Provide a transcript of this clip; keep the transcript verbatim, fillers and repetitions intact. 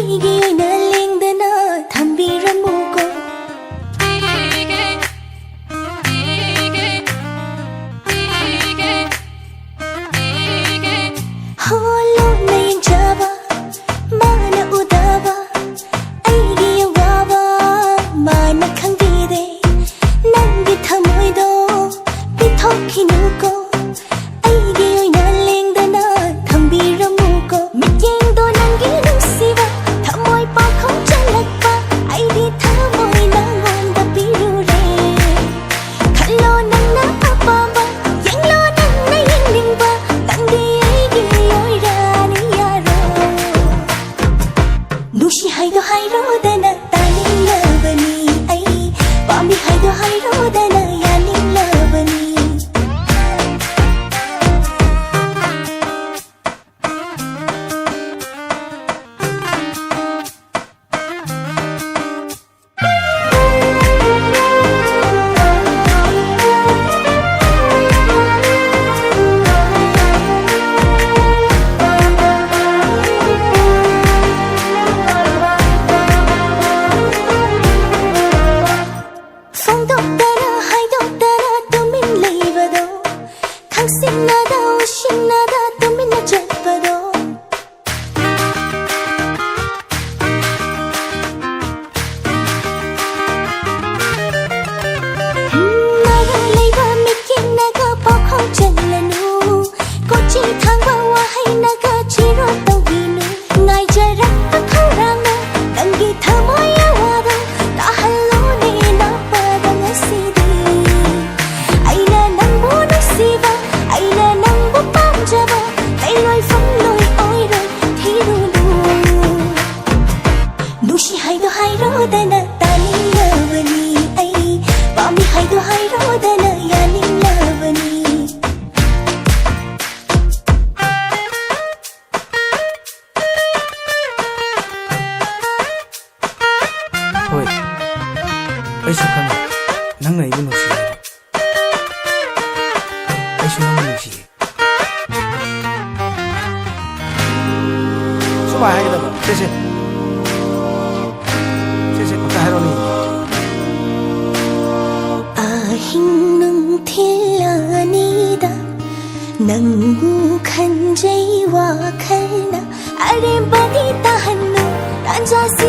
ꯑꯩꯒꯤ ꯑꯣꯏꯅ ꯂꯦꯡꯗꯅ ꯊꯝꯕꯤꯔꯝꯃꯨꯀꯣ꯫ ꯍꯣ, ꯂꯣꯟꯅ ꯌꯦꯡꯖꯕ, ꯃꯥꯅ ꯎꯗꯕ, ꯑꯩꯒꯤ ꯑꯋꯥꯕ ꯃꯥꯅ ꯈꯪꯕꯤꯔꯦ꯫ ꯅꯪꯒꯤ ꯊꯃꯣꯏꯗꯣ ꯄꯤꯊꯣꯛꯈꯤꯅꯨꯀꯣ, ꯑꯩꯒꯤ ꯑꯣꯏꯅ ꯂꯦꯡꯗꯅ ꯊꯝꯕꯤꯔꯝꯃꯨꯀꯣ꯫ ꯃꯤꯠꯌꯦꯡꯗꯣ ꯅꯪꯒꯤ ꯅꯨꯡꯁꯤꯕ, ꯊꯃꯣꯏ ꯄꯥꯈꯣꯡ ꯆꯜꯂꯛꯄ, ꯑꯩꯗꯤ ꯊꯃꯣꯏ ꯅꯪꯉꯣꯟꯗ ꯄꯤꯔꯨꯔꯦ꯫ ꯈꯜꯂꯣ ꯅꯪꯅ ꯑꯄꯥꯝꯕ, ꯌꯦꯡꯂꯣ ꯅꯪꯅ ꯌꯦꯡꯅꯤꯡꯕ, ꯅꯪꯗꯤ ꯑꯩꯒꯤ ꯑꯣꯏꯔꯅꯤ ꯌꯥꯔꯣ꯫ ꯅꯨꯡꯁꯤ ꯍꯥꯏꯗꯣ ꯍꯥꯏꯔꯣꯗꯅ ꯇꯥꯅꯤꯡꯂꯕꯅꯤ ꯑꯩ, ꯄꯥꯝꯃꯤ ꯍꯥꯏꯗꯣ ꯍꯥꯏꯔꯣꯗꯅ ꯌꯥꯅꯤꯡꯂꯕꯅꯤ꯫ ꯐꯣꯡꯗꯣꯛꯇꯅ ꯍꯥꯏꯗꯣꯛꯇꯅ ꯇꯨꯃꯤꯟ ꯂꯩꯕꯗꯣ, ꯈꯪꯁꯤꯟꯅꯗ ꯎꯁꯤꯟꯅꯗ ꯇꯨꯃꯤꯟꯅ ꯆꯠꯄꯗꯣ꯫ ꯃꯔꯥꯜ ꯂꯩꯕ ꯃꯤꯠꯌꯦꯡꯅꯒ ꯄꯥꯎꯈꯣꯡ ꯆꯜꯂꯅꯨ, ꯀꯣꯆꯤ ꯊꯥꯡꯕ ꯋꯥꯍꯩꯅꯒ ꯆꯤꯔꯣ ꯇꯧꯕꯤꯅꯨ꯫ ꯉꯥꯏꯖꯔꯛꯄ ꯈꯧꯔꯥꯡꯅ ꯅꯪꯒꯤ ꯊꯃꯣꯏ ꯑꯋꯥꯕ ꯇꯥꯍꯜꯂꯣꯅꯦ ꯅꯥꯄꯥꯗ ꯉꯁꯤꯗꯤ꯫ ꯑꯩꯅ ꯅꯪꯕꯨ ꯅꯨꯡꯁꯤꯕ, ꯑꯩꯅ ꯅꯪꯕꯨ ꯄꯥꯝꯖꯕ, ꯂꯩꯔꯣꯏ ꯐꯪꯂꯣꯏ ꯑꯣꯏꯔꯣꯏ ꯊꯤꯔꯨꯅꯨ꯫ ꯅꯨꯡꯁꯤ ꯍꯥꯏꯗꯣ ꯍꯥꯏꯔꯣꯗꯅ ꯇꯥꯅꯤꯡꯂꯕꯅꯤ ꯑꯩ, ꯄꯥꯝꯃꯤ ꯍꯥꯏꯗꯣ ꯍꯥꯏꯔꯣꯗꯅ ꯌꯥꯅꯤꯡꯂꯕꯅꯤ꯫ ꯍꯣꯏ, ꯑꯩꯁꯨ ꯈꯪꯉꯤ ꯅꯪꯅ ꯑꯩꯕꯨ ꯅꯨꯡꯁꯤ ꯍꯥꯏꯕ꯫ ꯑꯩꯁꯨ ꯅꯪꯕꯨ ꯅꯨꯡꯁꯤꯌꯦ꯫ ꯁꯨꯃꯥꯏ ꯍꯥꯏꯒꯗꯕ, ꯁꯦ, ꯁꯦ꯫ ꯊꯤꯜꯂꯅꯤꯗ ꯅꯪꯕꯨ ꯈꯟꯖꯩ ꯋꯥꯈꯜꯅ꯫ ꯑꯔꯦꯝꯕꯗꯤ ꯇꯥꯍꯟꯅꯨ, ꯇꯥꯟꯖꯥꯁꯤ